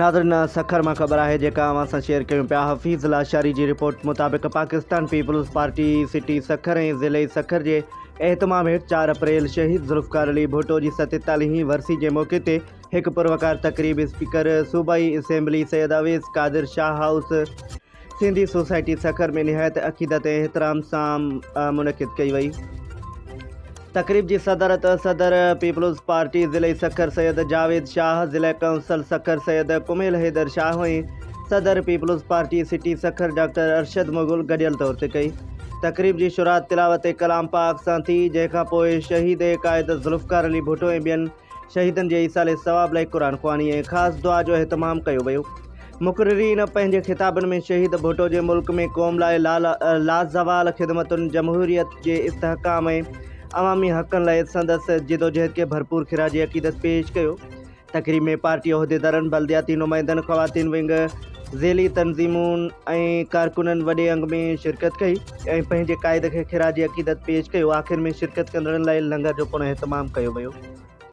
ناظرين سکر مان خبر آهي جيڪا اوهان سان شيئر ڪيون پيا حفيظ لاشاري جي رپورٽ مطابق Pakistan peoples party city Sukkur ۽ ضلعي سکر جي اهتمام هيٺ 4 اپريل شهيد ذوالفقار علي ڀٽو جي 47 هين ورسي جي موقعي تي هڪ پروقار تقريب اسپيڪر صوبائي assembly Syed Awais Qadir Shah house Sindhi society Sukkur ۾ نهايت عقيدت ۽ احترام سان منعقد ڪئي وئي. تقريب جي صدارت صدر پيپلز پارٽي ضلعي سکر سيد جاويد شاهه، ضلع ڪائونسل سکر سيد ڪميل حيدر شاهه ۽ صدر peoples party city Sukkur doctor Arshad Mughal گڏيل طور تي ڪئي. تقريب جي شروعات تلاوت ڪلام پاڪ سان ٿي، جنهن کان پوء شهيد قائد ذوالفقار علي ڀٽو ۽ ٻين شهيدن جي ايصال ثواب لاء قرآن خواني ۽ خاص دعا جو اهتمام ڪيو ويو. مقررين پنهنجي خطابن ۾ شهيد ڀٽو جي ملڪ ۾ قوم لاء لازوال خدمتن، جمهوريت جي استحڪام ۽ عوامي حقن لاء سندس جدوجهد کي ڀرپور خراج عقيدت پيش ڪيو. تقريب ۾ پارٽي عهديدارن، بلدياتي نمائندن، خواتين ونگ، ذيلي تنظيمون ۽ ڪارڪنن وڏي انگ ۾ شرڪت ڪئي ۽ پنهنجي قائد کي خراج عقيدت پيش ڪيو. آخر ۾ شرڪت ڪندڙن لاء لنگر جو پڻ اهتمام ڪيو ويو.